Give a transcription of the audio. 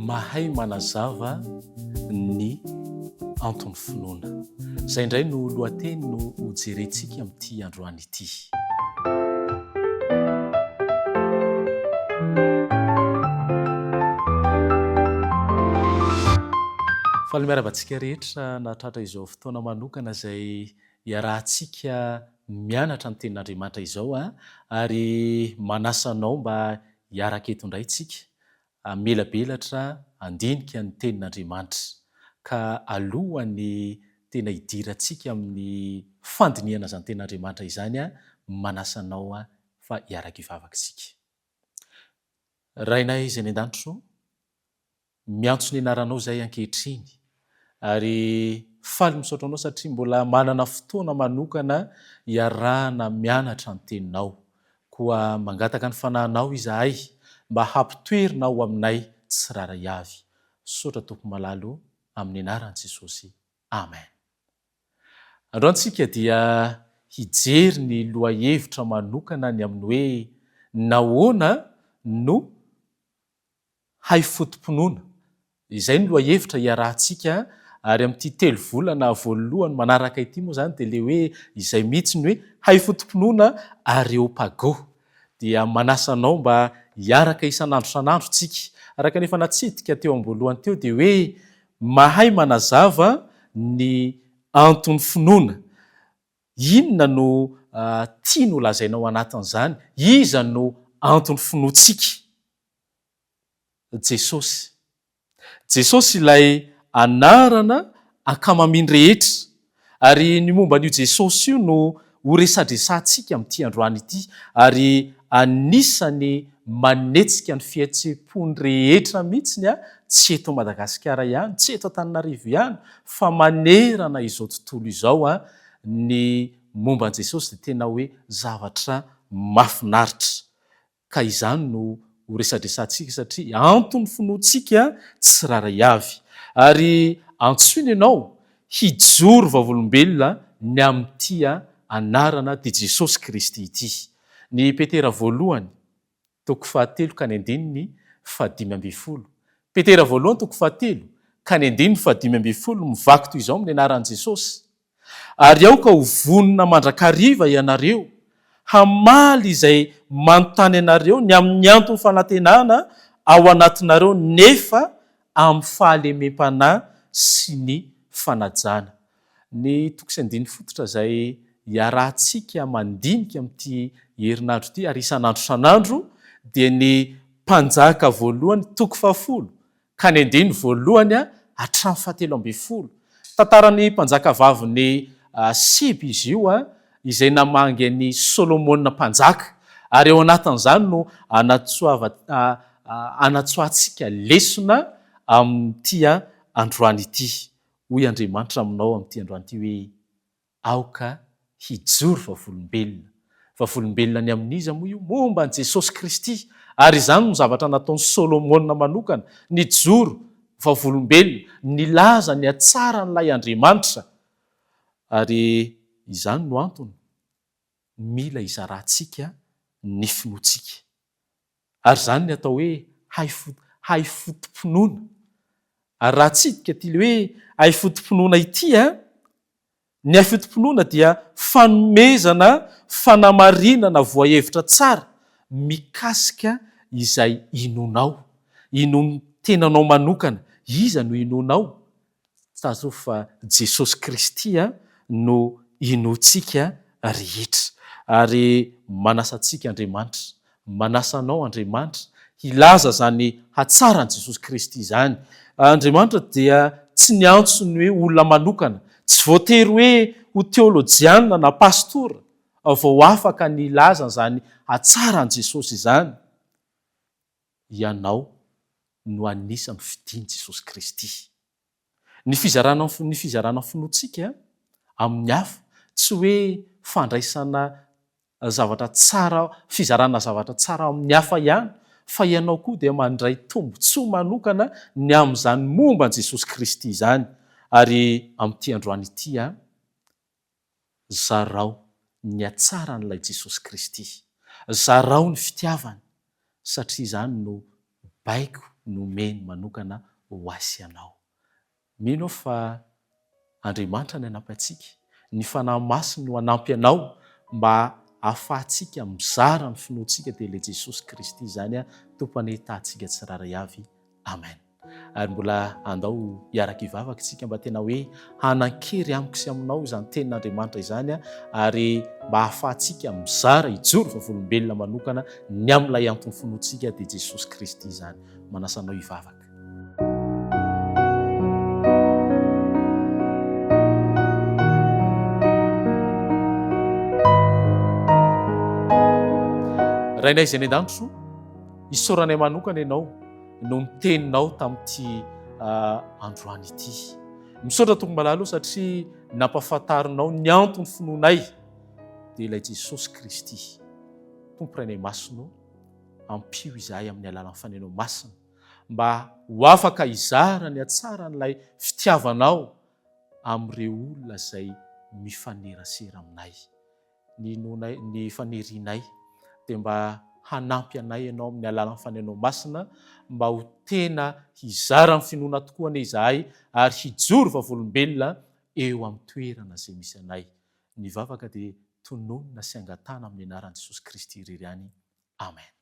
Mahay manazava ny anton'ny finoana. Izay indray no lohateny no hojerentsika amin'ity androany ity. Faly miarahaba antsika rehetra nahatratra izao fotoana manokana izay iarahantsika mianatra ny Tenin'Andriamanitra izao ary manasa anao mba hiaraka eto indray tsika hamelabelatra handinika ny Tenin'Andriamanitra. Ka alohan'ny tena hidirantsika amin'ny fandinihana izany Tenin'Andriamanitra izany, manasa anao fa hiaraka hivavaka isika. Rainay izay any an-danitra ô, Miantso ny anaranao izahay ankehitriny ary faly misaotra anao satria mbola manana fotoana manokana iarahana mianatra ny teninao. Koa mangataka ny fanahinao izahay mba hampitoerina ao aminay tsirairay avy. Misaotra Tompo malala o, amin'ny anaran'i Jesosy. Amen. Androany tsika dia hijery ny lohahevitra manokana ny amin'ny hoe nahoana no Hay foto-pinoana. Izay no lohahevitra iarahantsika ary amin'ity telovolana voalohany manaraka ity moa izany dia ilay hoe izay mihitsy ny hoe hay foto-pinoana Areopago. Dia manasa anao mba hiaraka isan'andro isan'andro tsika. Araka ny efa natsidika teo am-boalohany teo dia hoe mahay manazava ny anton'ny finoana. Inona no tiany ho lazaina ao anatin'izany? Iza no anton'ny finoantsika? Jesosy. Jesosy ilay anarana ankamamiany rehetra. Ary ny momba an'io Jesosy io no horesadresantsika amin'ity androany ity, ary anisan'ny manetsika ny fihetseham-pony rehetra mihitsy, tsy eto Madagasikara ihany, tsy eto Antananarivo ihany, fa manerana izao tontolo izao, ny momba an'i Jesosy dia tena hoe zavatra mahafinaritra. Ka izany no ho resadresantsika satria anton'ny finoantsika tsirairay avy. Ary antsoina ianao hijoro vavolombelona ny amin'ity anarana dia Jesosy Kristy ity. Ny Petera voalohany toko fahatelo ka ny andininy fahadimy ambin'ny folo. Petera voalohany toko fahatelo ka ny andininy fahadimy ambin'ny folo mivaky toy izao amin'ny anaran'i Jesosy. Ary aoka ho vonona mandrakariva ianareo hamaly izay manontany anareo ny amin'ny anton'ny fanantenana ao anatinareo nefa amin'ny fahalemem-panahy sy ny fanajana. Ny toko sy andininy fototra izay iarahantsika mandinika amin'ity herinandro ity ary isan'andro isan'andro dia ny Mpanjaka voalohany toko fahafolo ka ny andininy voalohany hatramin'ny fahatelo ambin'ny folo. Tantaran'ny mpanjakavavin'i Seba izy io, izay namangy an'i Solomona Mpanjaka, ary ao anatin'izany no anatsoahantsika lesona amin'ity androany ity. Hoy Andriamanitra aminao amin'ity androany ity hoe, Aoka hijoro vavolombelona. Vavolombelona ny amin'iza moa io? Momba an'i Jesosy Kristy. Ary izany no zavatra nataon'i Solomona manokana, nijoro vavolombelona, nilaza ny hatsaran'ilay Andriamanitra. Ary izany no antony mila izarantsika ny finoantsika. Ary izany ny atao hoe hay foto-pinoana. Ary raha atsidika ity ilay hoe hay foto-pinoana ity an, ny hay foto-pinoana dia fanomezana fanamarinana voahevitra tsara mikasika izay inoanao, inoan'ny tenanao manokana. Iza no inoanao? Tsarovy fa Jesosy Kristy no inoantsika rehetra. Ary manasa antsika Andriamanitra, manasa anao Andriamanitra hilaza izany hatsaran'i Jesosy Kristy izany. Andriamanitra dia tsy niantso ny hoe olona manokana, tsy voatery hoe ho teolojianina na pastora vao afaka ny hilaza izany hatsaran'i Jesosy izany. Ianao no anisan'ny fidin'i Jesosy Kristy. Ny fizarana ny fizarana ny finoantsika amin'ny hafa tsy hoe fandraisana zavatra tsara, fizarana zavatra tsara amin'ny hafa ihany, fa ianao koa dia mandray tombontsoa manokana ny amin'izany momba an'i Jesosy Kristy izany. Ary amin'ity androany ity, Zarao ny hatsaran'ilay Jesosy Kristy. Zarao ny fitiavany, satria izany no baiko. nomeny manokana ho ahy sy anao. Mino aho fa Andriamanitra ny hanampy antsika, ny Fanahy Masina no hanampy anao mba hahafahantsika mizara ny finoantsika dia ilay Jesosy Kristy izany Tompo anie hitahantsika tsirairay avy. Amen. Ary mbola andao hiaraka hivavaka isika mba tena hoe hanan-kery amiko sy aminao izany tenin'Andriamanitra izany ary mba hahafahantsika mizara hijoro vavolombelona manokana ny amin'ilay anton'ny finoantsika dia Jesosy Kristy izany. Manasa anao hivavaka. Rainay izay any an-danitra o, isaoranay manokana ianao noho ny teninao tamin'ity ah, androany ity. Misaotra Tompo malala o satria nampahafantarinao ny anton'ny finoanay dia ilay Jesosy Kristy. Tompo Rainay Masina o, ampio izahay amin'ny alalan'ny Fanahinao Masina mba ho afaka hizara ny hatsaran'ilay fitiavanao amin'ireo olona izay mifanerasera aminay. Ny inoanay, ny fanirianay dia mba hanampy anay Ianao amin'ny alalan'ny Fanahinao Masina mba ho tena hizara ny finoana tokoa anie izahay ary hijoro vavolombelona eo amin'ny toerana izay misy anay. Ny vavaka dia tononina sy angatahana amin'ny anaran'i Jesosy Kristy irery ihany. Amen.